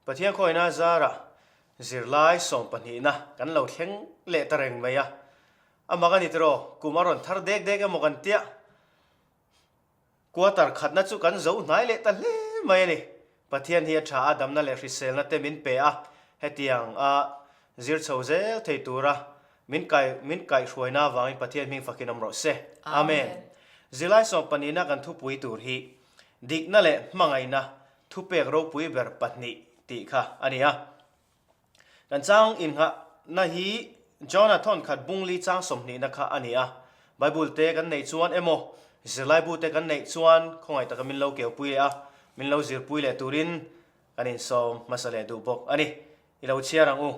Pathian khawina zarah zirlai sawmpahnihna kan lo thleng leh ta reng mai a. A mak a ni tiraw, kum a rawn thar dek dek emaw kan tia. Quarter khatna chu kan zo hnai leh ta hle mai a ni. Pathian hi a tha a, damna leh hriselna te min pe a, hetiang a zir chho zel thei tura min kai min kaihhruaina avangin Pathian hming fakin awm rawh se. Amen. Zirlai sawmpahnihna kan thupui tur hi Dikna leh hmangaihna thupek ropui ber pahnih tih kha a ni a. Kan chang innghahna hi John-a thawnkhat bungli chang sawmhnihna kha a ni a. Bible te kan neih chuan emaw, zirlaibu te kan neih chuan khawngaih taka min lo keupui leh a, min lo zirpui leh turin kan insawm hmasa leh duh bawk a ni. I lo chhiar ang u.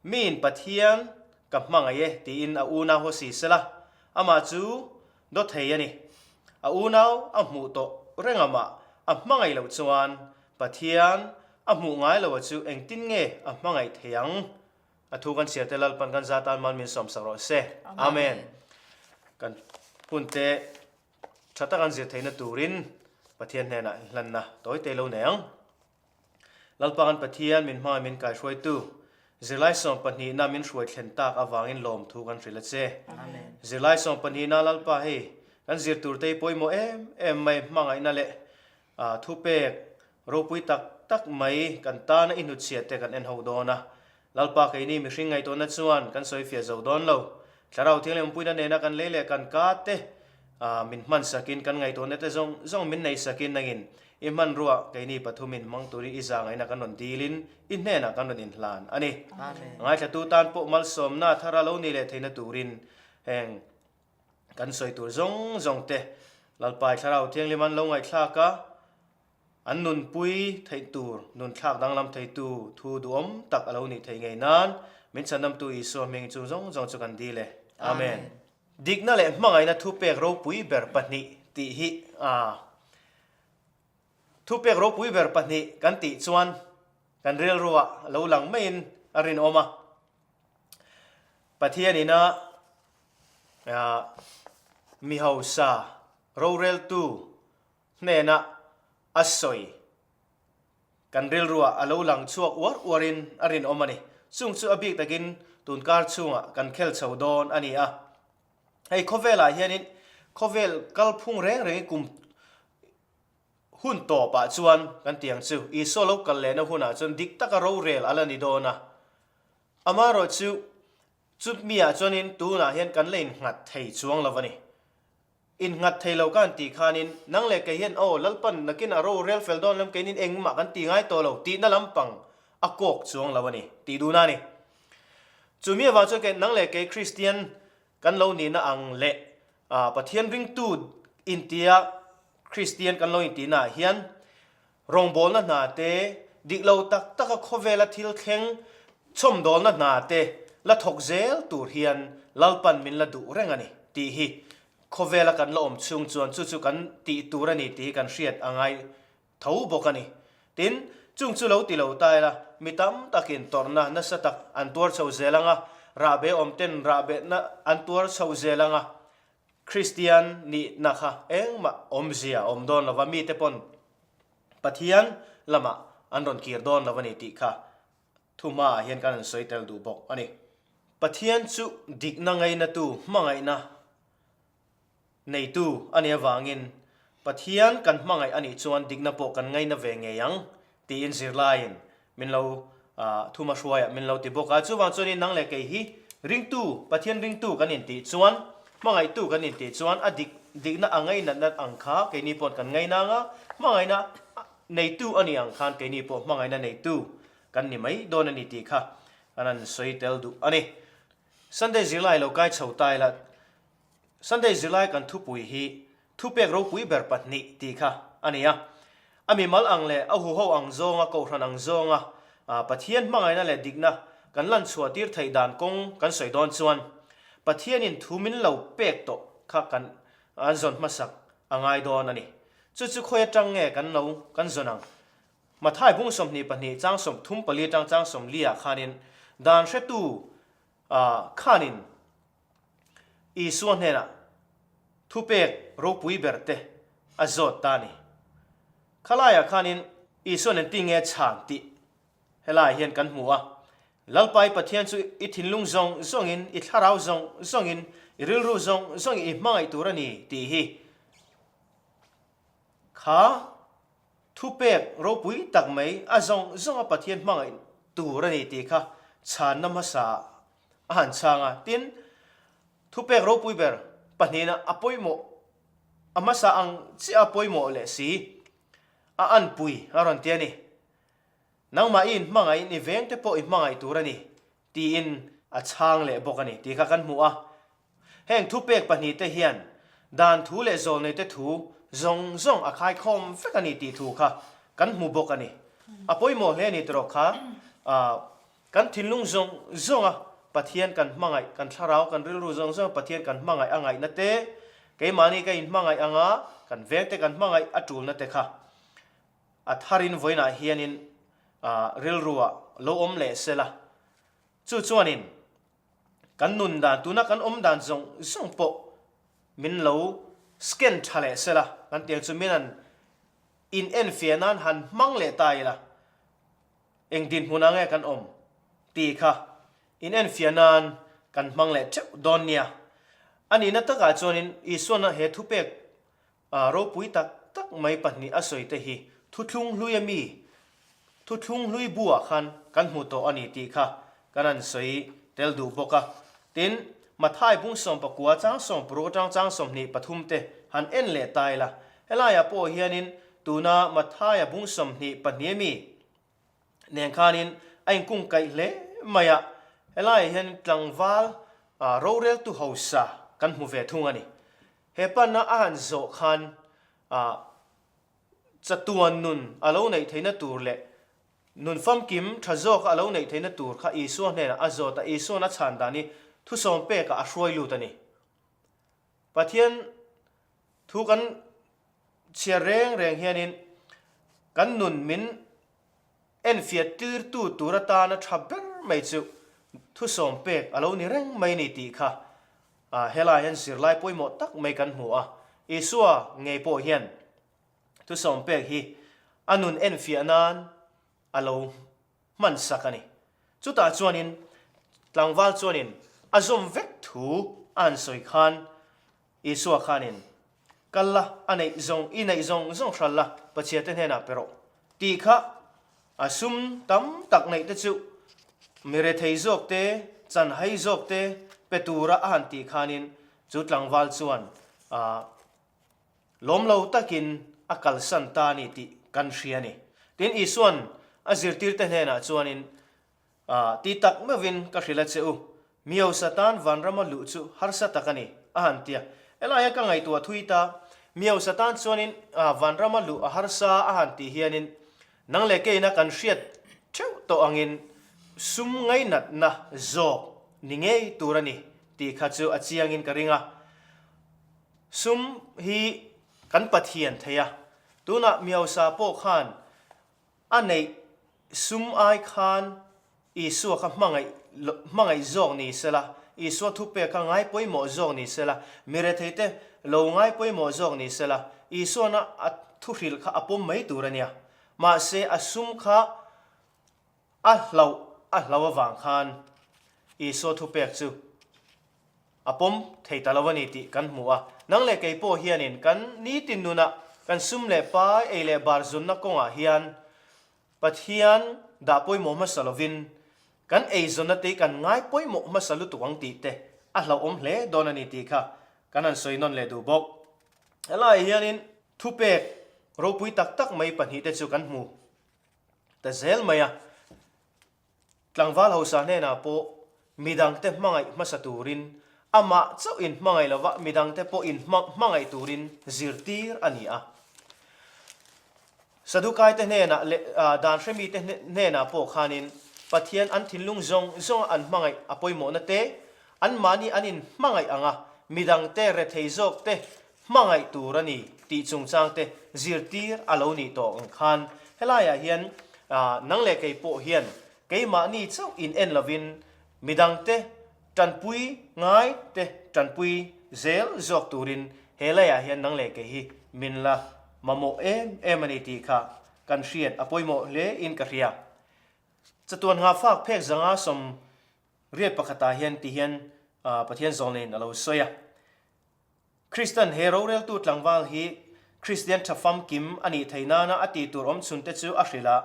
Miin Pathian ka hmangaih e tiin a unau haw si sela, amah chu daw thei a ni. A unau a hmuh tawh reng amah a hmangaih loh chuan Pathian a hmuh ngai lo a chu engtin nge a hmangaih thei ang? A thu kan chhiar te Lalpan kan za tan mal min sawmsak rawh se. Amen. Kan hun te tha tak an zir theihna turin Pathian hnenah inhlanna tawi te lo nei ang. Lalpa kan Pathian min hmangaih min kaihruaitu zirlai sawmpahnihna min hruai thlen tak avangin lawmthu kan hrilh a che. Zirlai sawmpahnihna Lalpa hei kan zir tur te hi pawimawh em em mai hmangaihna leh Thupek ropui tak tak mai kan tana i hnutchhiat te kan en ho dawn a. Lalpa keini mihring ngaihtuahna chuan kan sawi fiah zo dawn lo. Thlarau Thianghlim awmpuina nena kan lei leh kan ka te min hman sakin kan ngaihtuahna te zawng zawng min nei sakin nangin i hmanrua keini pathumin hmang turin i zahngaihna kan rawn dilin i hnenah kan rawn inhlan a ni. Ngaithlatu tan pawh malsawmna thara lo ni leh theihna turin heng Kan sawi tur zawng zawng te Lalpai Thlarau Thianghlim an lo ngaihthlak a, an nunpui theih tur, nunthlak danglam theitu thu duhawm tak a lo nih theih ngei nan min chhandamtu Isua hming chung zawng zawng chu kan dil e. Amen. Dikna leh hmangaihna thupek ropui ber pahnih tih hi a thupek ropui ber pahnih kan tih chuan kan rilruah lo lang maiin a rinawm a. Pathian ina mi hausa roreltu hnena a sawi kan rilruah a lo lang chhuak uar uarin a rinawm a ni. Chung chu a bik takin tunkar chhungah kan khel chho dawn a ni a. Hei khawvelah hianin khawvel kalphung reng rengin kum hun tawpah chuan kan ti ang chu Isua lo kal lehna hunah chuan dik taka rorel a la ni dawn a. Amaherawhchu Chutmi ah chuanin tunah hian kan la innghat thei chuang lo a ni. Innghat thei lo ka han tih khanin nang leh kei hian aw Lalpan nakin a ro rel fel dawn lam keinin engmah kan ti ngai tawh lo tihna lampang a kawk chuang lo a ni tih duhna a ni. Chumi avang chuan kei nang leh kei Kristian kan lo nihna ang leh Pathian ringtu intia Kristian kan lo intihna ah hian Rawngbawlna hna te, dik lo tak taka khawvela thil thleng chhawmdawlna hna te la thawk zel tur hian Lalpan min la duh reng a ni tih hi khawvela kan la awm chhung chuan chu chu kan tih tur a ni tih hi kan hriat a ngai tho bawk a ni. Tin, chung chu lo ti lo ta ila mi tam takin tawrhna nasa tak an tuar chho zel ang a, rahbe awm ten rahbehna an tuar chho zel ang a, Kristian nihna kha engmah awmzia a awm dawn lova, mite pawn Pathian lamah an rawn kir dawn lo a ni tih kha thu hmaah hian kan rawn sawi tel duh bawk a ni. Pathian chu dikna ngainatu, hmangaihna neitu a nih avangin Pathian kan hmangaih a nih chuan dikna pawh kan ngaina ve ngei ang tiin zirlaiin min lo thuma hruaiah min lo ti bawk a. Chuvang chuanin nang leh kei hi ringtu, Pathian ringtu kan intih chuan, hmangaihtu kan intih chuan a dik dikna a ngainatna ang kha keini pawh kan ngaina ang a, hmangaihna neitu a nih ang khan keini pawh hmangaihna neitu kan ni mai dawn a ni tih kha kan han sawi tel duh a ni. Sunday zirlai lo kai chho ta ila, Sunday zirlai kan thupui hi thupek ropui ber pahnih tih kha a ni a. A mimal ang leh a huho ang zawnga kohhran ang zawnga Pathian hmangaihna leh dikna kan lan chhuah tir theih dan kawng kan sawi dawn chuan Pathianin thu min lo pek tawh kha kan an zawn hmasak a ngai dawn a ni. Chu chu khawi atang nge kan lo kan zawn ang? Mathai bung 22 chang 34 atang chang 40 ah khanin dan hretu khanin Isua hnenah thupek ropui ber te a zawt ta a ni. Khalaiah khanin Isua'n engtin nge chhan tih Helaiah hian kan hmu a, Lalpa i Pathian chu i thinlung zawng zawngin, i thlarau zawng zawngin, i rilru zawng zawngin i hmangaih tur a ni tih hi kha thupek ropui tak mai a zawng zawnga Pathian hmangaih tur a ni tih kha chhanna hmasa a han chhang a. Tin, thupek ropui ber pahnihna a pawimawh a hmasa ang chiah a pawimawh leh si a anpui a rawn ti a ni. Nangmah i inhmangaihin i vengte pawh i hmangaih tur a ni, tiin a chhang leh bawk a ni tih kha kan hmu a. Heng thupek pahnihte hian dan thu leh zawlneite thu zawng zawng a khaikhawm vek a ni tih thu kha kan hmu bawk a ni. A pawimawh hle a ni tawrh kha kan thinlung zawng zawnga Pathian kan hmangaih, kan thlarau, kan rilru zawng zawnga Pathian kan hmangaih a ngaihna te, keimahni ka inhmangaih anga kan vengte kan hmangaih a tulna te kha A tharin vawiinah hianin rilruah lo awm leh sela, chu chuanin kan nun dan, tuna kan awm dan zawng zawng pawh min lo scan tha leh sela, kan tiang chu min han in enfiah nan han hmang leh ta ila, eng dinhmunah nge kan awm tih kha in enfiah nan kan hmang leh teuh dawn nia. A nihna takah chuanin Isuana he thupek A ropui tak tak mai pahnih a sawi te hi thuthlung hlui a mi, thuthlung hlui buah khan kan hmu tawh a ni tih kha kan han sawi tel duh bawk a. Tin, Mathai bung 19 chang 60 atang chang 23 te han en leh ta ila, helaiah pawh hianin tuna Mathaia bung 22 a mi nen khanin a inkungkaih hle mai a, helaiah hian tlangval roreltu hausa kan hmu ve thung a ni. He panna a han zawh khan chatuan nun a lo neih theihna tur leh nun famkim tha zawka a lo neih theihna tur kha Isua hnenah a zawt a, Isua'n a chhan dan hi thusawm pekah a hruai lut a ni. Pathian thu kan chhiar reng reng hianin kan nun min enfiah tirtu tur atana tha ber mai chu thusawm pek a lo ni reng mai ni tih kha Helai hian zirlai pawimawh tak mai kan hmu a, Isua ngei pawh hian thusawm pek hi a nun enfiah nan a lo hman sak a ni. Chutah chuanin tlangval chuanin a zawm vek thu a han sawi khan Isua khanin, Kal la, a neih zawng, i neih zawng zawng hral la, Pathiante hnenah pe rawh tih kha A sum tam tak neih te chu mi rethei zawk te, chanhai zawk te pe tura a han tih khanin chu tlangval chuan lawm lo takin a kalsan ta a ni tih kan hria a ni. Tin, Isua'n a zirtirte hnenah chuanin Ti tak meuhin ka hrilh a che u, Miosa tan vanrama luh chu harsa tak a ni, a han ti a. Helaia ka ngaihtuah thui ta, Miosa tan chuanin vanrama luh a harsa a han tih hianin nang leh keina kan hriat theuh tawh angin sum ngainatna zawk ni ngei tur a ni tih kha chu a chiangin ka ring a. Sum hi kan Pathian thei a, tunah Miosa pawh khan A neih sum ai khan Isua kha hmangaih hmangaih zawk ni sela, Isua thupek kha ngai pawimawh zawk ni sela, mi retheite lo ngai pawimawh zawk ni sela, Isuana a thuhrilh kha a pawm mai tur a nia. Mahse a sum kha a hlauh a hlauh avang khan Isua thupek chu A pawm thei ta lo a ni tih kan hmu a. Nang leh kei pawh hianin kan nitin nunah kan sum leh pai ei leh bar zunna kawngah hian Pathian dah pawimawh hmasa lovin kan eizawnna te hi kan ngai pawimawh hmasa lutuk ang tih te a hlauhawm hle dawn a ni tih kha kan han sawi nawn leh duh bawk. Helaiah hianin thupek ropui tak tak mai pahnihte chu kan hmu ta zel mai a. Tlangval hausa hnenah pawh midangte hmangaih hmasa turin, amah chauh in hmangaih lova midangte pawh in hmangaih turin zirtir a ni a. Sadukaite hnenah leh dan hremite hnenah pawh khanin Pathian an thinlung zawng zawnga an hmangaih a pawimawhna te, anmahni an in hmangaih anga midangte rethei zawkte hmangaih tur a ni tih chungchangte zirtir a lo nih tawh ang khan helaiah hian nang leh kei pawh hian keimahni chauh in en lovin midangte tanpui ngai te tanpui zel zawk turin he leiah hian nang leh kei hi min la mamawh em em a ni tih kha kan hriat a pawimawh hle in ka hria. Chatuan nghahfak phek zanga 81 pakhatah hian ti hian Pathian zawlneiin a lo sawi a. Kristan he roreltu tlangval hi Kristian tha famkim a nih theih nana a tih tur awmchhun te chu a hrilh a,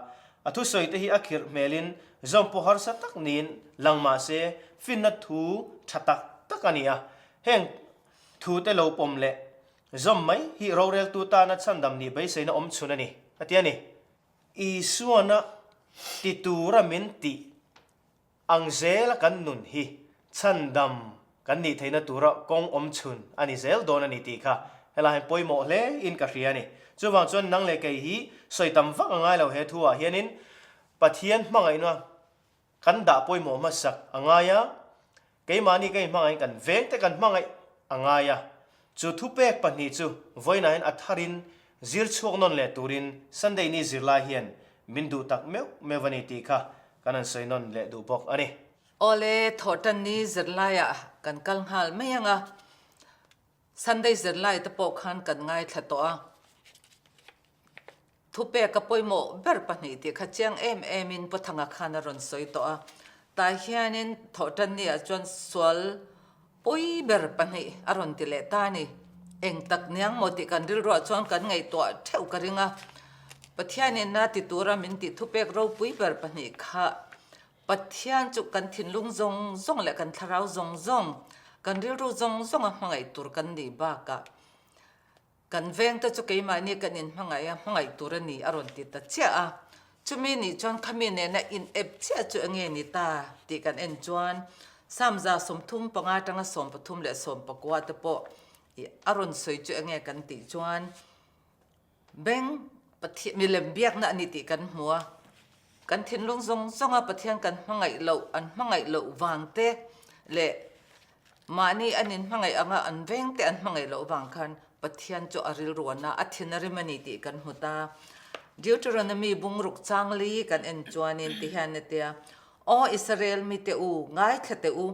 a thusawi te hi a khirh hmelin zawm pawh harsa tak niin lang mah se finna thu tha tak tak a ni a. Heng thu te lo pawm leh zawm mai hi roreltu tana chhandam nih beiseina awmchhun a ni, a ti a ni. Isuana ti tura min tih ang zela kan nun hi chhandam kan nih theihna tura kawng awm chhun a ni zel dawn a ni tih kha helai hian pawimawh hle in ka hria a ni. Chuvang chuan nang leh kei hi sawi tam vak a ngai lo he thu ah hianin Pathian hmangaihna kan dah pawimawh hmasak a ngai a, Keimahni ka inhmangaih kan veng te kan hmangaih a ngai a, chu thupek pahnih chu vawiinah hian a tharin zir chhuak nawn leh turin Sunday ni zirlai hian min duh tak meuh meuh a ni tih kha kan han sawi nawn leh duh bawk a ni. Awle, thawhtan ni zirlaiah kan kal nghal mai ang a, Sunday zirlai te pawh khan kan ngaithla tawh a. Thupek a pawimawh ber pahnih tih kha chiang em emin Pu Thanga khan a rawn sawi tawh a. Tah hianin Thawhtanni-ah chuan sual pawi ber pahnih a rawn ti leh ta a ni. Eng tak niang maw tih kan rilruah chuan kan ngaihtuah theuh ka ring a. Pathianin a ti tura min tih thupek ropui ber pahnih kha Pathian chu kan thinlung zawng zawng leh kan thlarau zawng zawng, kan rilru zawng zawnga hmangaih tur kan nih bakah Kan vengte chu keimahni kan inhmangaih a, hmangaih tur a ni a rawn ti ta chiah a. Chumi nih chuan khami nena in ep chiah chu enge ni ta tih kan en chuan Samza 35 atanga 13 leh 19 te pawh a rawn sawi chu enge kan tih chuan beng Pathian milem biakna a ni tih kan hmu a. Kan thinlung zawng zawnga Pathian kan hmangaih loh an hmangaih loh vang te leh Mahni an inhmangaih anga an vengte an hmangaih loh vang khan Pathian chu a rilruan a, a thin a rim a ni tih kan hmu ta. Deuteronomy bungruk chang li kan en chuanin ti hian a tia, Aw Israel mite u, ngaithla teh u,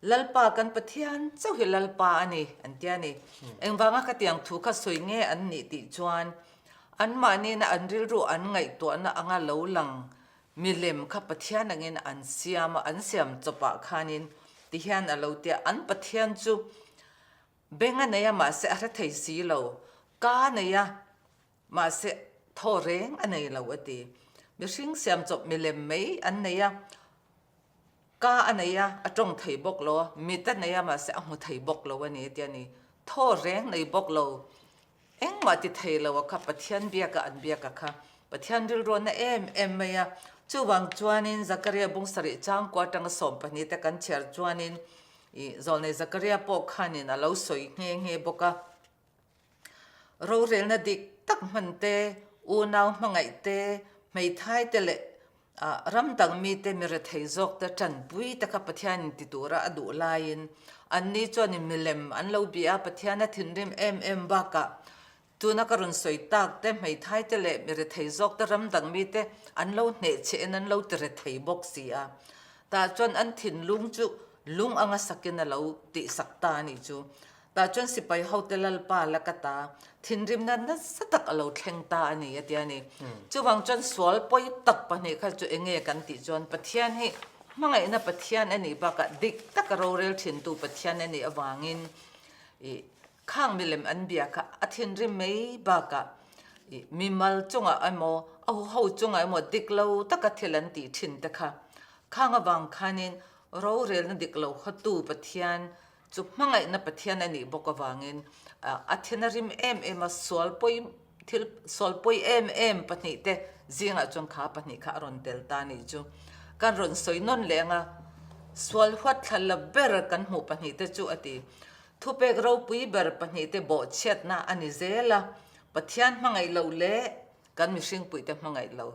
Lalpa kan Pathian chauh hi Lalpa a ni, an tia ni. Engvanga khatiang thu kha sawi nge an nih tih chuan anmahniina an rilru an ngaihtuahna anga lo lang Milem kha Pathian angin an siam a, an siam chawpah khanin tihian a lo tia, an Pathian chu beng a nei a mahse a hre thei si lo, ka a nei a mahse thaw reng a nei lo a ti. Mihring siam chawp milem mai an nei a, ka a nei a, a tawng thei bawk lo a, mit a nei a mahse a hmu thei bawk lo a ni a tia ni. Thaw reng nei bawk lo. Engmah ti thei lo a kha Pathian biaka an biak a kha Pathian rilruahna em em mai a. Chuvang chuanin Zakaria bung sarih changkua atanga 12 te kan chhiar chuanin ih zawlnei Zakaria pawh khanin a lo sawi nghe nghe bawk a. Rorelna dik tak hman te, unau hmangaih te, hmeithai te leh Ram dang mite mi rethei zawkte tanpui te kha Pathianin ti tura a duh laiin anni chuanin milem an lo bia a, Pathian a thinrim em em bakah tuna ka rawn sawi tak te hmeithai te leh mi rethei zawkte ram dang mite an lo hnehchhehin an lo ti rethei bawk si a. Tah chuan an thinlung chu lung anga sakin a lo tihsak ta a nih chu. Tah chuan sipai hote Lalpa la ka ta, thinrimna nasa tak a lo thleng ta a ni a ti a ni. Chuvang chuan sual pawi tak pahnih kha chu enge kan tih chuan Pathian hi hmangaihna Pathian a nih bakah dik taka rorel thintu Pathian a nih avangin ih khang milem an bia kha a thinrim mai bakah ih mimal chungah emaw a huho chungah emaw dik lo taka thil an tih thin te kha khang avang khanin rorelna dik lo hawtu Pathian Chu hmangaihna Pathian a nih bawk avangin a then a rim em em a, sual pawi thil sual pawi em em pahnih te zingah chuan kha pahnih kha a rawn tel ta a nih chu. Kan rawn sawi nawn leh ang a, sual huat thla la ber kan hmuh pahnih te chu a ti. Thupek ropui ber pahnih te bawhchhiatna a ni zel a, Pathian hmangaih loh leh kan mihring puihte hmangaih lo.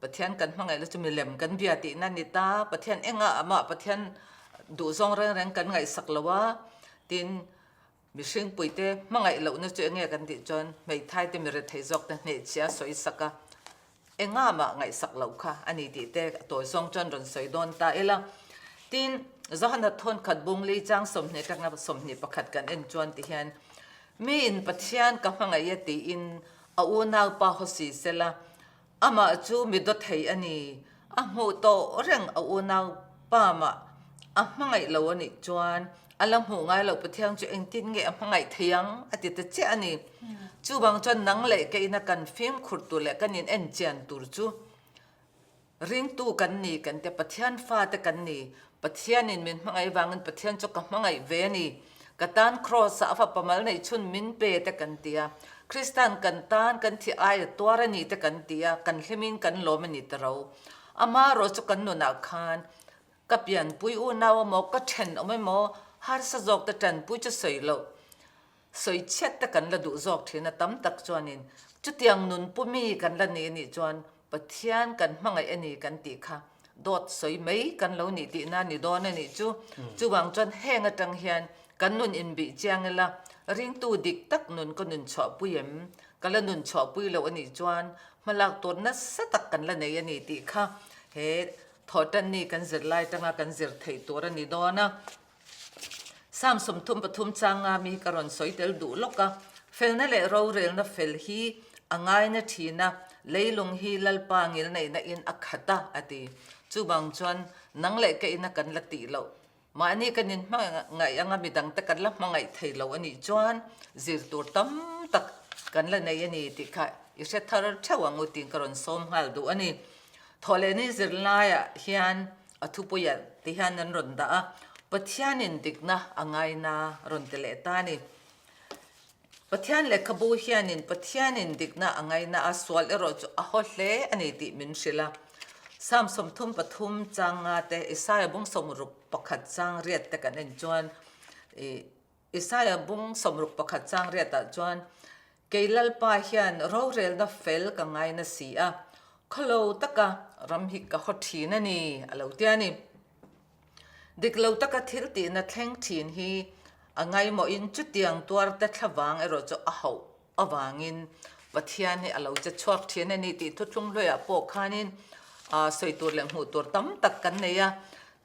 Pathian kan hmangaih lo chu milem kan bia tihna a ni ta. Pathian engah amah Pathian duhzawng reng reng kan ngaihsak lo a, tin mihring puite hmangaih lohna chu enge kan tih chuan hmeithai te mi rethei zawk te hnehchhia sawi sak a, engah mah ngaihsak loh kha a ni tih te a tawi zawng chuan rawn sawi dawn ta ila. Tin, Johana thawnkhat bungli chang 20 atanga 21 kan en chuan ti hian miin Pathian ka hmangaih e tiin A unaupa haw si sela, amah chu mi dawt thei a ni. A hmuh tawh reng a unau pa mah a hmangaih lo a nih chuan a la hmuh ngai loh Pathian chu engtin nge a hmangaih thei ang a ti ta chiah a ni. Chuvang chuan nang leh ka ina kan fimkhur tur leh kan in enchian tur chu Ringtu kan ni kan tia Pathian fate kan ni. Pathianin min hmangaih vangin Pathian chu ka hmangaih ve a ni. Ka tan Kraws ah a fapa mal neih chhun min pe te kan ti a. Kristan kan tan kan thi aia tuar a ni te kan ti a, kan hlimin kan lawm a ni ta ro. Ama erawh chu kan nunah khan ka pianpui unau emaw ka thenawm emaw harsa zawk te tanpui chu sawi loh. Sawichhiat te kan la duh zawk thin a tam tak chuanin chutiang nunpu mi kan la ni anih chuan Pathian kan hmangaih a ni kan tih kha dawt sawi mai kan lo nih tihna a ni dawn a nih chu. Chuvang chuan heng atang hian kan nun inbih chiang ila ringtu dik tak nun ka nun chhuahpui em? Ka la nun chhuahpui loh a nih chuan hmalak tur nasa tak kan la nei a ni tih kha he thawhtanni kan zirlai tanga kan zir theih tur a ni dawn a. Psalm 33 changa mi hi ka rawn sawi tel duh lawk a, Felna leh rorelna fel hi a ngaina thin a, leilung hi Lalpa ngilneihna in a khat a, a ti. Chuvang chuan nang leh ka ina kan la tih loh, mahni kan inhmangaih anga midangte kan la hmangaih thei lo a nih chuan zir tur tam tak kan la nei a ni tih kha i hre thar theuh ang u tiin ka rawn sawm nghal duh a ni. Thawhlehni zirlaiah hian A thupuiah ti hian an rawn dah a, Pathianin dikna a ngaina rawn ti leh ta a ni. Pathian lehkhabu hianin Pathianin dikna a ngaina a, sual erawh chu a haw hle a ni tih min hrilh a. Psalm 33 chang nga te, Isaiah bung 61 chang riat te kan en chuan ih Isaia bung 61 chang riatah chuan, Kei Lalpa hian rorelna fel ka ngaina si a, khawlo taka ram hi ka haw thin a ni, a lo ti a ni. Dik lo taka thil tihna thleng thin hi a ngaimawhin chutiang tuarte thlavang erawh chu a hauh avangin Pathian hi a lo che chhuak thin a ni tih thuthlung hluaiah pawh khanin sawi tur leh hmuh tur tam tak kan nei a.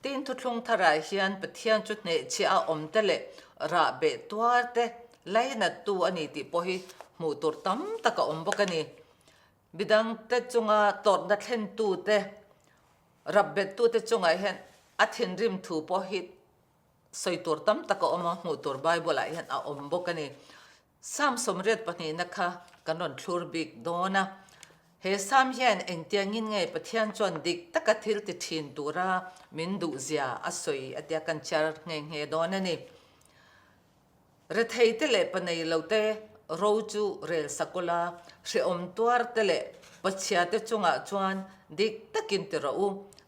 Tin, thuthlung tharah hian Pathian chu hnehchhiah a awm te leh rah beh tuar te lainattu a ni tih pawh hi hmuh tur tam tak a awm bawk a ni. Midangte chunga tawrhna thlentu te, rap bettute chungah hian a thinrim thu pawh hi sawi tur tam tak a awm a, hmuh tur Bible-ah hian a awm bawk a ni. Psalm 82na kha kan rawn thlur bik dawn a. He Psalm hian engtiangin nge Pathian chuan dik taka thil ti thin tura min duhzia a sawi a tia kan chhiar nghe nghe dawn a ni. Retheite leh panei lote ro chu rel sak ula, hrehawm tuarte leh pachhiate chungah chuan dik takin ti rawh u.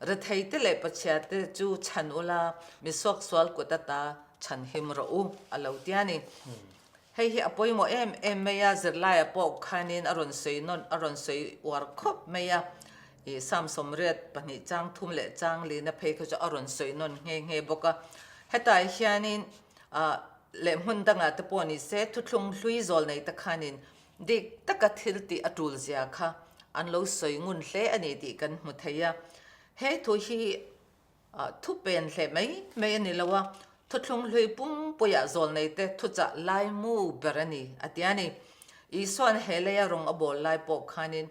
Retheite leh pachhiate chu chhan ula, mi suaksual kut ata chhan him rawh u, a lo ti a ni. Hei hi a pawimawh em em mai a, zirlaia pawh khanin a rawn sawi nawn, a rawn sawi uar khawp mai a. Ih Psalm 82 chang thum leh chang lina phei kha chu a rawn sawi nawn nghe nghe bawk a. Hetah hianin ah leh hmun dangah te pawh ni se thuthlung hlui zawl nei te khanin dik taka thil tih a tul zia kha an lo sawi ngun hle a ni tih kan hmu thei a. He thu hi Thu pen hle mai mai a ni lo a, thuthlung hlui pumpuiah zawlneite thuchah laimu ber a ni, a ti a ni. Isua'n he leia rawng a bawl lai pawh khanin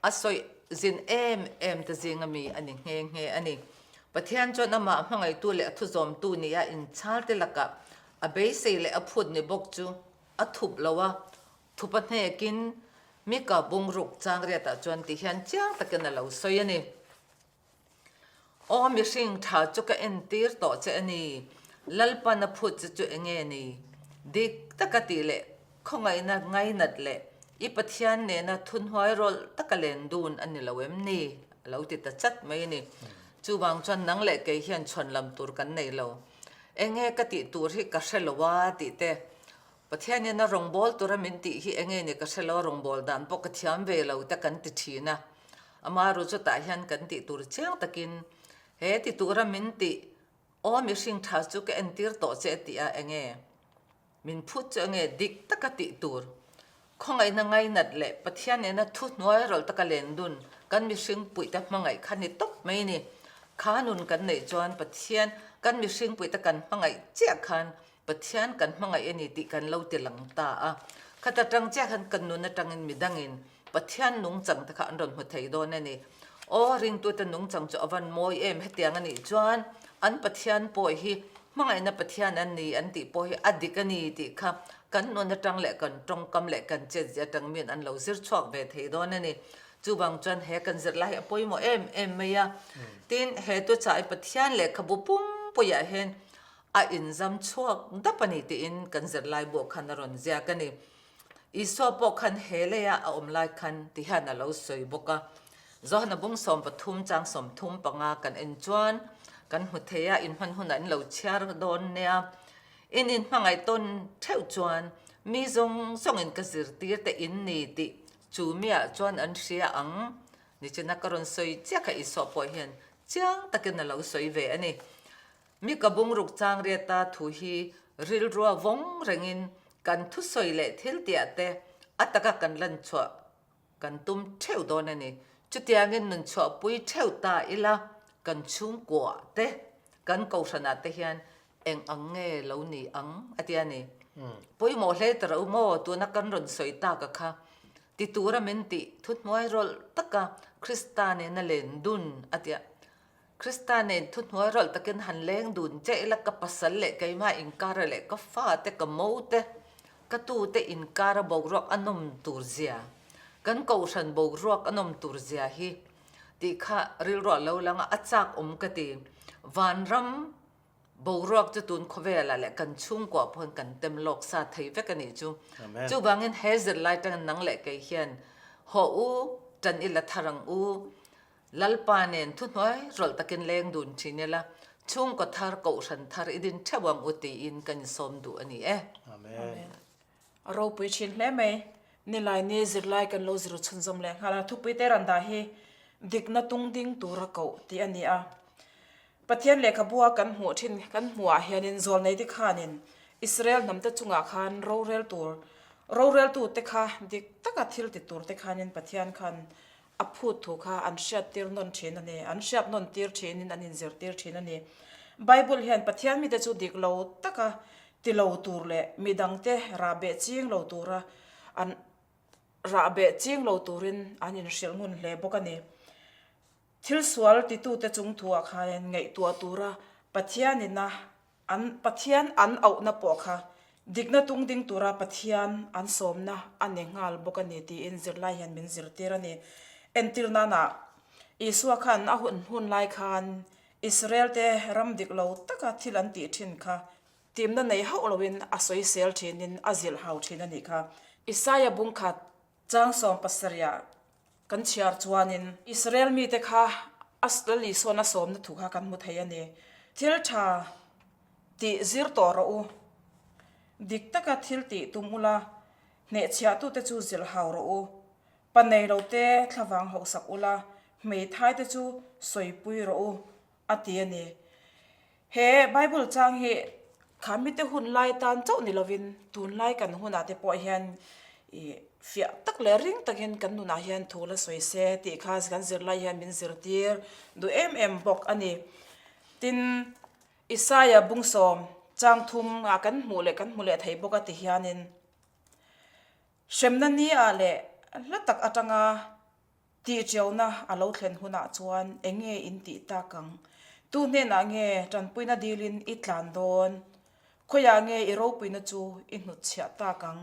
a sawi zin em em te zinga mi a ni nghe nghe a ni. Pathian chuan amah hmangaihtu leh a thuzawmtu nia inchhalte lakah a beisei leh a phut ni bawk chu a thup lo a, thupa hnekin Mika bungruk changriatah chuan ti hian chiang takin a lo sawi a ni. Aw mihring tha chu ka entir tawh che a ni, Lalpan a phut che chu enge ni? Dik taka tih leh khawngaihna ngainat leh i Pathian nena thunhnuai rawlh taka len dun a ni lo em ni? A lo ti ta chat mai a ni. Chuvang chuan nang leh kei hian chhuan lam tur kan nei lo. Enge ka tih tur hi ka hre lo a tih te, Pathianin a rawngbâwl tura min tih hi enge ni ka hre lo, rawngbâwl dan pawh ka thiam ve lo te kan ti thin a. Amaherawh chutah hian kan tih tur chiang takin he ti tura min tih aw mihring tha chu ka entir tawh che a ti a, enge min phut chu enge dik taka tih tur khawngaihna ngainat leh Pathian nena thu hnuai rawlh taka len dun kan mihring puihte hmangaih kha ni tawp mai ni. Kha nun kan neih chuan Pathian kan mihring puihte kan hmangaih chiah khan Pathian kan hmangaih a ni tih kan lo ti lang ta a. Khata tang chiah khan kan nun atangin midangin Pathian nungchang te kha an rawn hmu thei dawn a ni. Aw, ringtute nungchang chu a van mawi em hetiang a nih chuan an Pathian pawh hi hmangaihna Pathian an ni an tih pawh hi a dik a ni tih kha kan nun atang leh kan tawngkam leh kan chetzia atang miin an lo zir chhuak ve thei dawn a ni. Chuvang chuan he kan zirlai hi a pawimawh em em mai a. Tin, he tuchah i Pathian lehkhabu pumpuiah hian a inzam chhuak dap a ni tiin kan zirlai buah khan a rawn ziak a ni. Isua pawh khan he leia a awm lai khan ti hian a lo sawi bawk a. Johana bung 13 chang 35 kan en chuan kan hmu thei a, inhman hunah in lo chhiar dawn nia. In inhmangaih tawn theuh chuan mi zawng zawngin ka zirtir te in ni tih chu miah chuan an hria ang. Nichina ka rawn sawi chiah kha Isua pawh hian chiang takin a lo sawi ve a ni. Mi ka bungruk chang riata thu hi rilrua vawng rengin kan thusawi leh thil tiah te a taka kan lan chhuah kan tum theuh dawn a ni. Chutiangin nun chhuahpui theuh ta ila kan chhungkuah te, kan kohhranah te hian eng ang nge lo ni ang a ti a ni. Pawimawh hle ta rawh u maw tuna kan rawn sawi tak a kha ti tura min tih thuhnuai rawlh taka Krista nena len dun a tia. Krista nen thuhnuai rawlh takin han leng dun che ila ka pasal leh keimah inkara leh ka fate ka mote ka tute inkara boruak a nawm tur zia, kan kohhran boruak a nawm tur zia hi tih kha rilruah lo lang a, a chak awm ka ti. Vanram boruak chu tun khawvelah leh kan chhungkuah pawhin kan tem lawk sa thei vek a nih chu. Chuvangin he zirlai tangin nang leh kei hian hawh u, tan ila thar ang u, Lalpa nen thuhnuai rawlh takin leng dun thin ila, chhungkaw thar, kohhran thar i din theuh ang u tiin kan insawm duh a ni e. Amen. A ropui thin hle mai. Nilai ni zirlai kan lo zir chhunzawm leh nghal a, thupui te ran dah hi dikna tung ding tura koh tih a ni a. Pathian lehkhabua kan hmuh thin kan hmuhah hianin zawlneite khanin Israel hnamte chungah khan rorel tur roreltute kha dik taka thil ti turte khanin Pathian khan A phut thu kha an hriattir nawn thin a ni. An hriat nawn tir thinin an inzirtir thin a ni. Bible hian Pathian mite chu dik lo taka ti lo tur leh midangte rahbeh ching lo tura an rahbeh ching lo turin an inhrilh ngun hle bawk a ni. Thil sual titute chung thuah khanin ngaihtuah tura Pathianina An Pathian an auhna pawh kha dikna tung ding tura Pathian an sawmna a ni nghal bawk a ni tiin zirlai hian min zirtir a ni. Entir nana Isua khan a hun hun lai khan Israel te ram dik lo taka thil an tih thin kha timna nei hauh loin a sawisel thinin a zilh hau thin a nih kha. Isaia bungkhat Chang 70ah kan chhiar chuanin Israel mite kha a Lal Isua'n a sawmna thu kha kan hmu thei a ni. Thil tha tih zir tawh rawh u. Dik taka thil tih tum ula, hnehchhiahtute chu zilh hau rawh u. Pa nei lote thlavang hauhsak ula, hmeithaite chu sawipui rawh u, a ti a ni. He Bible chang hi kha mite hun lai tan chauh ni lovin tunlai kan hunah te pawh hian ih fiah tak leh ring takin kan nunah hian thu la sawi se tih kha kan zirlai hian min zirtir duh em em bawk a ni. Tin, Isaiah bungsawm chang thum ah kan hmuh leh kan hmu leh thei bawk a ti hianin hremna ni ah leh hla tak atanga Tihṭiauna a lo thlen hunah chuan eng nge in tih tak ang? Tu hnenah nge ṭanpuina dilin i tlan dawn? Khawiah nge i ropuina chu i hnutchhiah tak ang?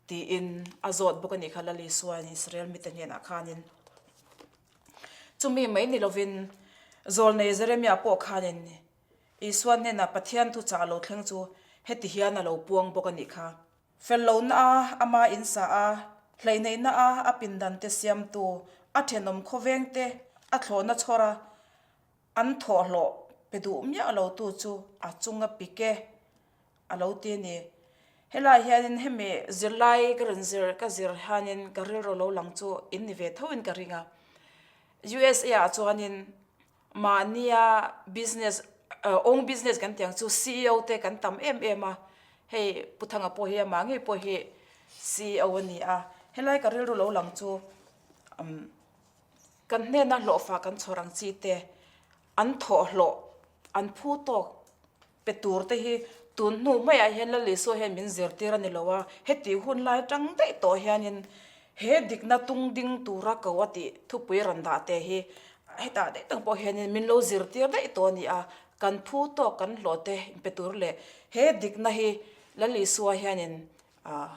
tiin a zawt bawk a nih kha Lal Isuain Israel mite hnenah khanin. Chumi mai ni lovin Zawlnei Jeremia pawh khanin Isua hnenah Pathian thuchah a lo thleng chu heti hian a lo puang bawk a nih kha. Fel lohna a ama in sa a, hleihneihna a a pindan te siamtu, a thenawm khawveng te a thlawhna chhawr a, an thawhhlawh pe duh miah lo tu chu a chunga pik e a lo ti a ni. Helai hianin hemi zirlai ka rawn zir ka zir hianin ka rilru lo lang chu in ni ve tho in ka ring a. USA ah chuanin Mahnia business own business kan tih ang chu ceo te kan tam em em a, hei Pu Thanga pawh hi amah ngei pawh hi ceo a ni a, helai ka rilru lo lang chu umm kan hnena hlawhfa kan chhawr ang chi te an thawhhlawh an phu tawk Pe tur te hi tun hnu maiah hian Lal Isua hian min zirtir a ni lo a, heti hun lai tang daih tawh hianin he dikna tung ding tura ko a tih thupui rawn dah te hi Hetah daih tak pawh hianin min lo zirtir daih tawh a ni a, kan phu tawk kan hlawh te inpe tur leh he dikna hi Lal Isua hianin ah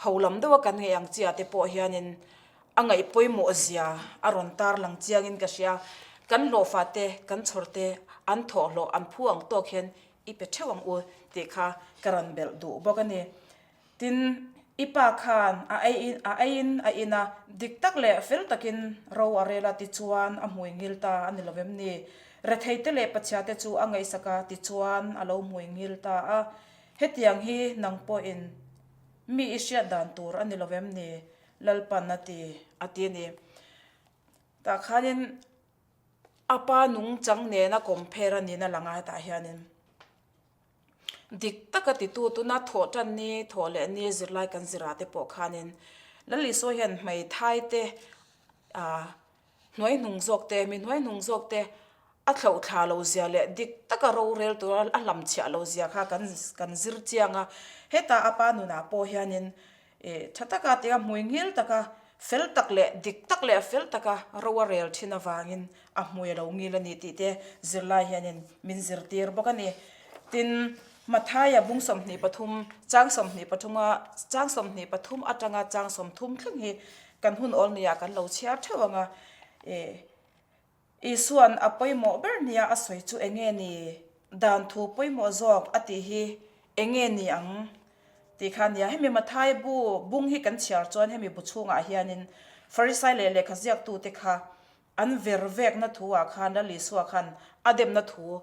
ho lam deuha kan ngaih ang chiah te pawh hianin a ngaih pawimawh zia a rawn tar lang chiangin ka hria. Kan hlawhfa te, kan chhawr te an thawhhlawh an phu ang tawk hian i pe theuh ang u tih kha ka rawn belh duh bawk a ni. Tin, i pa khan a eiin a eiin a in a, dik tak leh fel takin ro a rel a tichuan a hmui ngil ta a ni lo vem ni? Retheite leh Pathiate chu a ngaihsak a tichuan a lo hmui ngil ta a. Hetiang hi nang pawhin mi i hriat dan tur a ni lo vem ni? Lalpan a ti, a ti a ni. Tah khanin a pa nungchang nena compare a nihna lang a hetah hianin. Dik taka titu tuna thawh tan ni, thawh leh ni zirlai kan zirah te pawh khanin Lal Isua hian hmeithai te, ah hnuai hnung zawk te, mi hnuai hnung zawk te a thlauh thla lo zia leh dik taka rorel tura a hlamchhiah lo zia kha kan kan zir chiang a. Heta a pa nunah pawh hianin Ih, tha taka tia hmui ngil taka fel tak leh dik tak leh fel taka ro a rel thin avangin a hmui a lo ngil a ni tih te zirlai hianin min zirtir bawk a ni. Tin, Mathaia bung 23, chang 23 a chang 23 atanga chang 30 thleng hi kan hun awl nia kan lo chhiar theuh ang a. Ih. Isua'n a pawimawh ber nia a sawi chu eng nge ni? Dan thu pawimawh zawk a tih hi eng nge ni ang? Tih kha a nia. Hemi Mathai bu bung hi kan chhiar chuan hemi bu chhungah hianin Farisai leh lehkha ziaktute kha an ver vekna thu ah khan Lal Isua khan a demna thu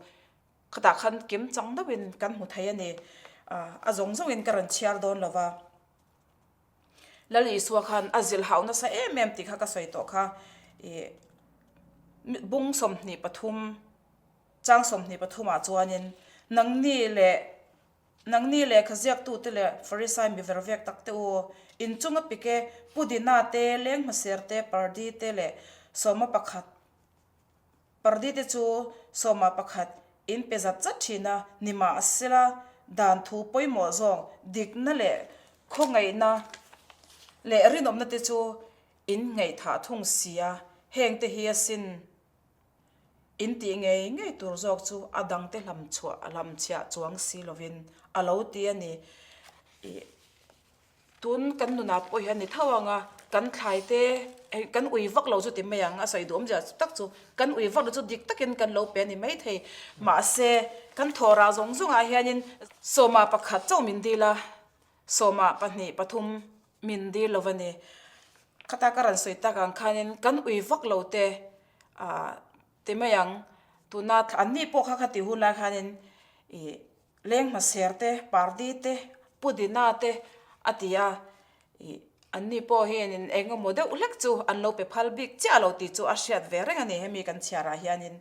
khatah khan kim chang deuhin kan hmu thei a ni. A zawng zawngin ka rawn chhiar dawn lo va. Lal Isua khan a zilh hauh nasa em em tih kha ka sawi tawh kha. Ih bung 23, chang 23 ah chuanin nangni leh nangni lehkha ziaktute leh Farisai mi vervek tak te u, inchunga pike Pudina te, leng hmaser te, pardi te leh sawma pakhat Pardi te chu sawma pakhat in pe zat zat thin a, nimahsela dan thu pawimawh zawng dikna leh khawngaihna leh rinawmna te chu in ngaihthah thung si a, heng te hi asin in tih ngei ngei tur zawk chu a dangte hlam chhuah hlam chhiah chuang si lovin a lo ti a ni. Ih. Tun kan nunah pawh hian ni tho ang a, kan thlai te hei kan ui vak lo chu ti mai ang, a sawi duh awmzia tak chu kan ui vak lo chu dik takin kan lo pe a ni maithei. Mahse, kan thawhrah zawng zawngah hianin sawmah pakhat chauh min dil a, sawmah pahnih pathum min dil lo va ni. Khata ka rawn sawi tak ang khanin kan ui vak lo te ah ti mai ang, tuna anni pawh kha kha ti hun lai khanin ih Leng hmaser te, pardi te, pudina te a ti a, ih anni pawh hianin eng emaw deuh hlek chu an lo pe phal bik chiah lo tih chu a hriat ve reng a ni hemi kan chhiarah hianin.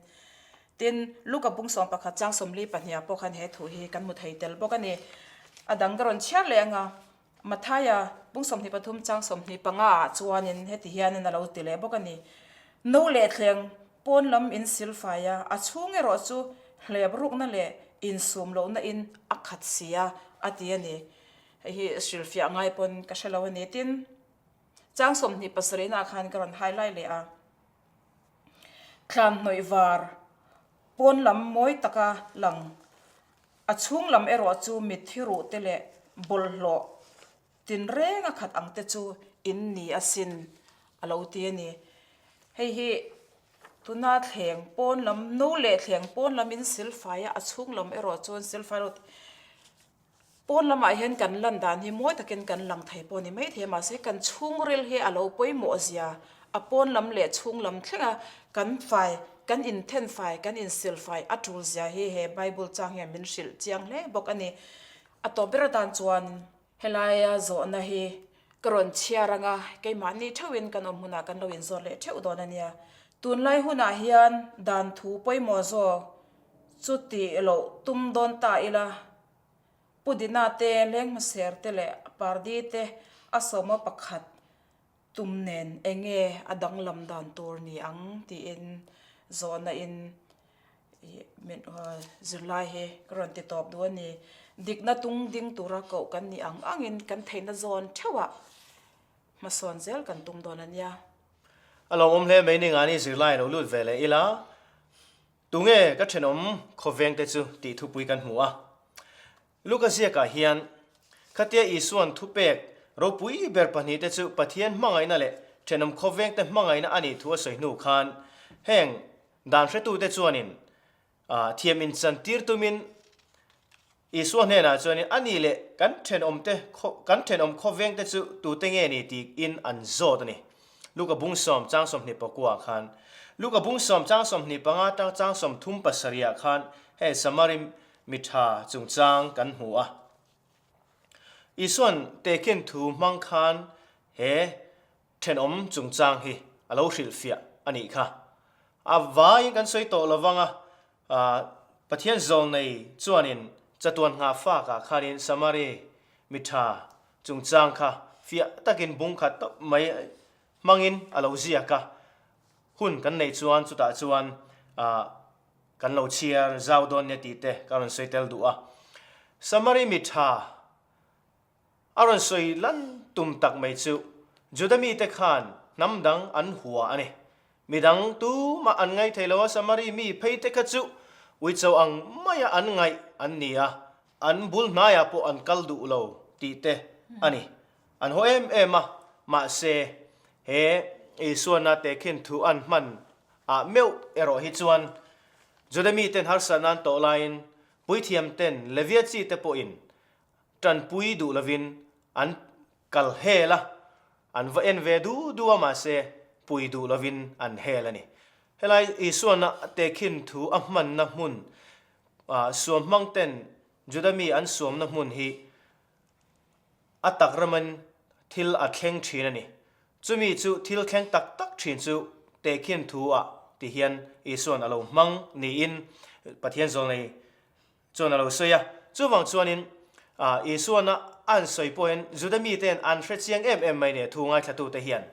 Tin, Luka bung 11 chang 42 ah pawh khan he thu hi kan hmu thei tel bawk a ni. A dang ka rawn chhiar leh ang a. Mathaia pung 23 chang 25 ah chuanin heti hianin a lo ti leh bawk a ni. No leh thleng pawn lam in silfai a, a chhung erawh chu hlep rukna leh insum lohna in a khat si a, a ti a ni. Hei hi hrilhfiah ngai pawn ka hre lo a ni. Tin, chang 27 ah khan ka rawn highlight leh a. Thlan hnawih var pawn lam mawi taka lang A chhung lam erawh chu mitthi ruh te leh bawlhhlawh tinreng a khat ang te chu in ni asin a lo ti a ni. Hei hi tuna thleng pawn lam, no leh thleng pawn lam in silfai a, a chhung lam erawh chuan silfai lo tih. Pawn lamah hian kan lan dan hi mawi takin kan lang thei pawh a ni maithei a, mahse kan chhungril hi a lo pawimawh zia, a pawn lam leh chhung lam thlenga kan fai, kan inthen fai, kan insil fai a tul zia hi he Bible chang hian min hrilh chiang hle bawk a ni. A tawp ber atan chuan helaia zawhna hi ka rawn chhiar ang a, keimahni theuhin kan awm hunah kan lo inzawt leh theuh dawn a nia. Tunlai hunah hian dan thu pawimawh zawk chu tih loh tum dawn ta ila, Pudina te, Leng hmaser te leh Pardi te a sawma pakhat tum nen enge a danglam dan tur ni ang tiin zawhna in zirlai hi ka rawn ti tawp duh a ni. Dikna tung ding tura koh kan nih ang angin kan theihna zawn theuhah hmasawn zel kan tum dawn a nia. A lawmawm hle mai Ningani zirlai lo lut ve leh ila, tunge ka thenawm khawveng te chu tih thupui kan hmu a. Luka ziakah hian khatia Isua'n thupek ropui ber pahnihte chu Pathian hmangaihna leh thenawm khawvengte hmangaihna a nih thu a sawi hnu khan heng dan hretute chuanin thiam inchantir tumin Isua hnenah chuanin a ni leh kan thenawmte kan thenawm khawvengte chu tute nge ni tiin an zawt a ni. Luka bung sawm chang 24 khan Luka bung sawm chang 25 atang chang 37 ah khan hei Samari mi tha chungchang kan hmu a. Isua'n tehkhin thu hmang khan he thenawm chungchang hi a lo hrilhfiah a nih kha. A vaiin kan sawi tawh lovang a, Pathian zawlnei chuanin chatuan nghah fakah khanin Samari mi tha chungchang kha fiah takin bung khat tawp mai hmangin a lo ziak a. Hun kan neih chuan chutah chuan kan lo chhiar zau dawn nia tih te ka rawn sawi tel duh a. Samari mi tha a rawn sawi lan tum tak mai chu Juda mite khan hnam dang an hua a ni. Midang tumah an ngaih thei lo a, Samari mi phei te kha chu uicho ang maia an ngaih an ni a, an bul hnaiah pawh an kal duh lo tih te a ni. An haw em em a, mahse he Isuana tehkhin thu an hman ah meuh erawh hi chuan Juda miten harsatna an tawh laiin puithiam ten Levia chi te pawhin tanpui duh lovin an kal hel a, an va en ve du du a mahse pui duh lovin an hel a ni. Helai Isuana tehkhin thu a hmanna hmun suam hmang ten Juda mi an suamna hmun hi A tak ramin thil a thleng thin a ni. Chumi chu thil thleng tak tak thin chu tehkhin thu ah ti hian Isua'n a lo hmang niin Pathian zawlnei chuan a lo sawi a. Chuvang chuanin Isua'n a an sawi pawhin Juda mite'n an hre chiang em em mai nia thu ngaithlatute hian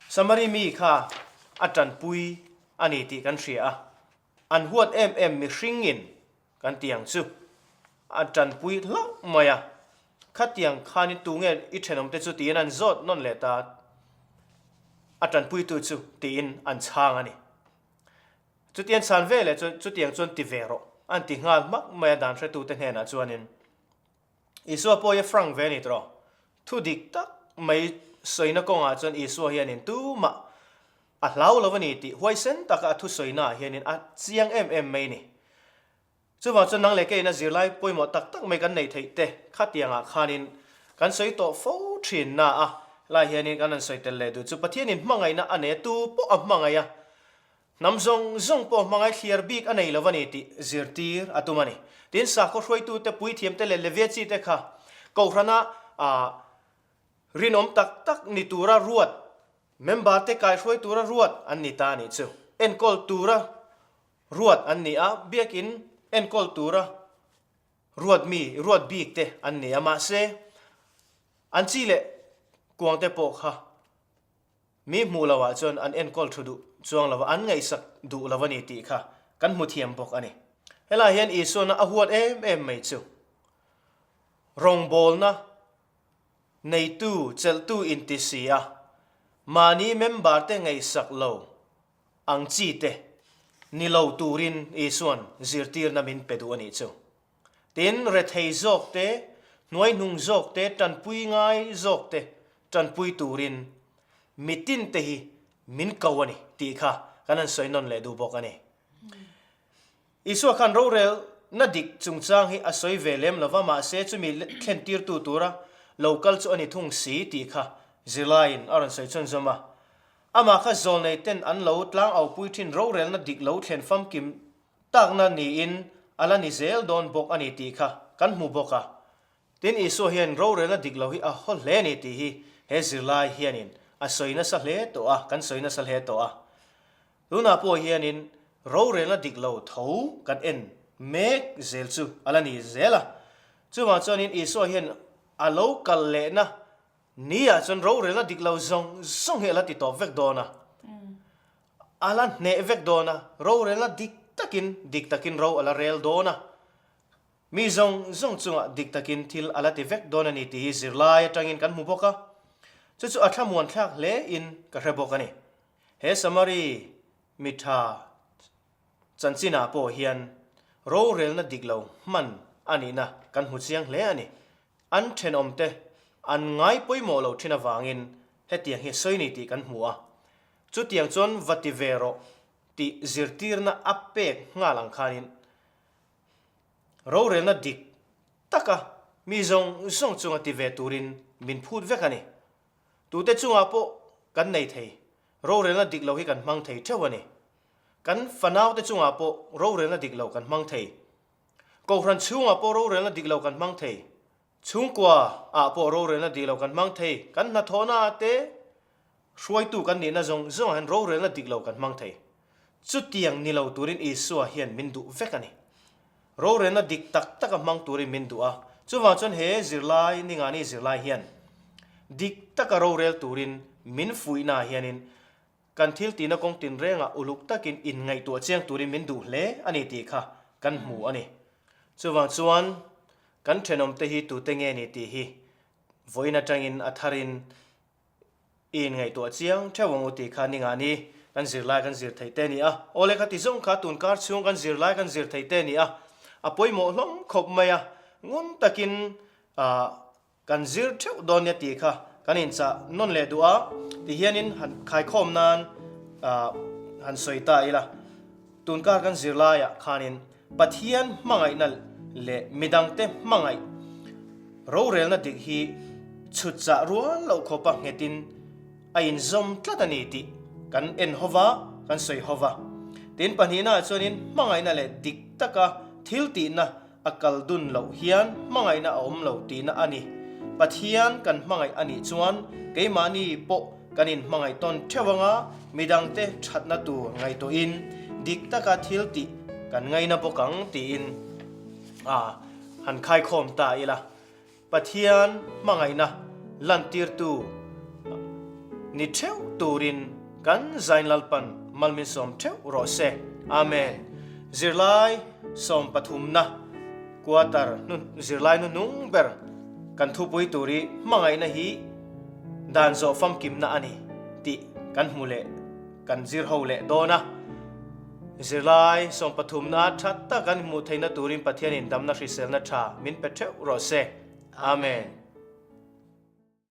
Samari mi kha a tanpui a ni tih kan hria a. An huat em em mihringin Kan tiang chu a tanpui hlauh mai a, khatiang khanin tunge i thenawmte chu tiin an zawt nawn leh ta, a tanpuitu chu tiin an chhang a ni. Chutiang chhan ve leh chuan chutiang chuan ti ve rawh an ti nghal hmak mai a dan hretute hnenah chuanin Isua pawh hi a frank ve a ni tawh. Thu dik tak mai sawina kawngah chuan Isua hianin tumah A hlau lo a ni tih huaisen taka a thusawinaah hianin a chiang em em mai a ni. Chuvang chuan nang leh keiin a zirlai pawimawh tak tak mai kan neih theih te khatiangah khanin kan sawi tawh fo thin na a lai hianin kan han sawi tel leh duh chu Pathianin hmangaihna a nei a, tu pawh a hmangaih a, hnam zawng zawng pawh hmangaih thliar bik a nei lo a ni tih zirtir a tum a ni. Tin, sakhaw hruaitute, puithiamte leh Levia chite kha Kohhrana rinawm tak tak ni tura ruat Member te kaihruai tura ruat an ni ta nih chu. Enkawl tura ruat an ni a, biakin enkawl tura ruat mi, ruat bik te an ni a, mahse an chi leh kuang te pawh kha mi hmuh lo ah chuan an enkawl thu duh chuang lo a, an ngaihsak duh lo a ni tih kha kan hmu thiam bawk a ni. Helai hian Isuana a huat em em mai chu rawngbawlna Neitu, chelhtu inti si a, mahni member te ngaihsak lo ang chi te ni lo turin Isua'n zirtirna min pe duh a nih chu. Tin, rethei zawk te, hnuaihnung zawk te, tanpui ngai zawk te tanpui turin mitin te hi min ko a ni tih kha kan han sawi nawn leh duh bawk a ni. Isua khan rorelna dik chungchang hi a sawi ve lem lova, mahse chumi thlentirtu tura lo kal chu a ni thung si tih kha zirlaiin a rawn sawi chhunzawm a. Amah kha zawlnei ten an lo tlang aupui thin rorelna dik lo thlen famkim takna niin a la ni zel dawn bawk a ni tih kha kan hmu bawk a. Tin, Isua hian rorelna dik lo hi a haw hle a ni tih hi he zirlai hianin a sawi nasa hle tawh a, kan sawi nasa hle tawh a. Tunah pawh hianin rorelna dik lo tho kan en mek zel chu a la ni zel a. Chuvang chuanin Isua hian a lo kal lehna niah chuan rorelna dik lo zawng zawng hi a la ti tawp vek dawn a, a la hneh vek dawn a, rorelna dik takin dik takin ro a la rel dawn a. Mi zawng zawng chungah dik takin thil a la ti vek dawn a ni tih hi zirlai atangin kan hmu bawk a. Chu chu a thlamuan thlak hle in ka hre bawk a ni. He Samari mi tha chanchinah pawh hian rorelna dik lo hman a nihna kan hmu chiang hle a ni. An thenawmte an ngai pawimawh lo thin avangin hetiang hi sawi ni tih kan hmu a. Chutiang chuan va ti ve rawh tih zirtirna a pek nghal ang khanin rorelna dik taka mi zawng zawng chunga ti ve turin min phut vek a ni. Tute chungah pawh kan nei thei, rorelna dik lo hi kan hmang thei theuh a ni. Kan fanaute chungah pawh rorelna dik lo kan hmang thei. Kohhran chhungah pawh rorelna dik lo kan hmang thei. Chhungkua ah pawh rorelna dik lo kan hmang thei. Kan hnathawhna ah te hruaitu kan nihna zawng zawng ah hian rorelna dik lo kan hmang thei. Chutiang ni lo turin Isua hian min duh vek a ni. Rorelna dik tak taka hmang turin min duh a. Chuvang chuan he zirlai ningani zirlai hian dik taka rorel turin min fuihna ah hianin Kan thil tihna kawng tinrengah uluk takin inngaihtuah chiang turin min duh hle a ni tih kha kan hmu a ni. Chuvang chuan kan thenawmte hi tute nge ni tih hi vawiin atangin a tharin i inngaihtuah chiang theuh ang u tih kha ni ngah ni kan zirlai kan zir theih te a ni a. Awle kha ti zawng kha tun kar chhung kan zirlai kan zir theih te a ni a, a pawimawh hlawm khawp mai a, ngun takin ah Kan zir theuh dawn nia tih kha kan inchah nawn leh duh a, ti hianin han khaikhawm nan han sawi ta ila. Tunkar kan zir laiah khanin Pathian hmangaihna leh midangte hmangaih rorelna dik hi chhut chah rual loh khawpa nghetin a inzawm tlat a ni tih kan en ho va, kan sawi ho va. Tin pahnihnaah chuanin hmangaihna leh dik taka thil tihna A kal dun loh hian hmangaihna a awm lo tihna a ni. Pathian kan hmangaih a nih chuan keimahni pawh kan inhmangaih tawn theuh anga midangte thatna tur ngaihtuahin dik taka thil tih kan ngaina bawk ang tiin a han khaikhawm ta ila. Pathian hmangaihna lantirtu ni theuh turin kan Zain Lalpan malminsawm theuh rawh se. Amen. Zirlai sawm pathumna quarter hnu zirlai hnuhnung ber kan thupui tur hi hmangaihna hi dan zawh famkimna a ni tih kan hmu leh kan zir ho leh dawn a. Zirlai sawmpathumna tha tak kan hmuh theihna turin Pathianin damna hriselna tha min pe theuh rawh se. Amen.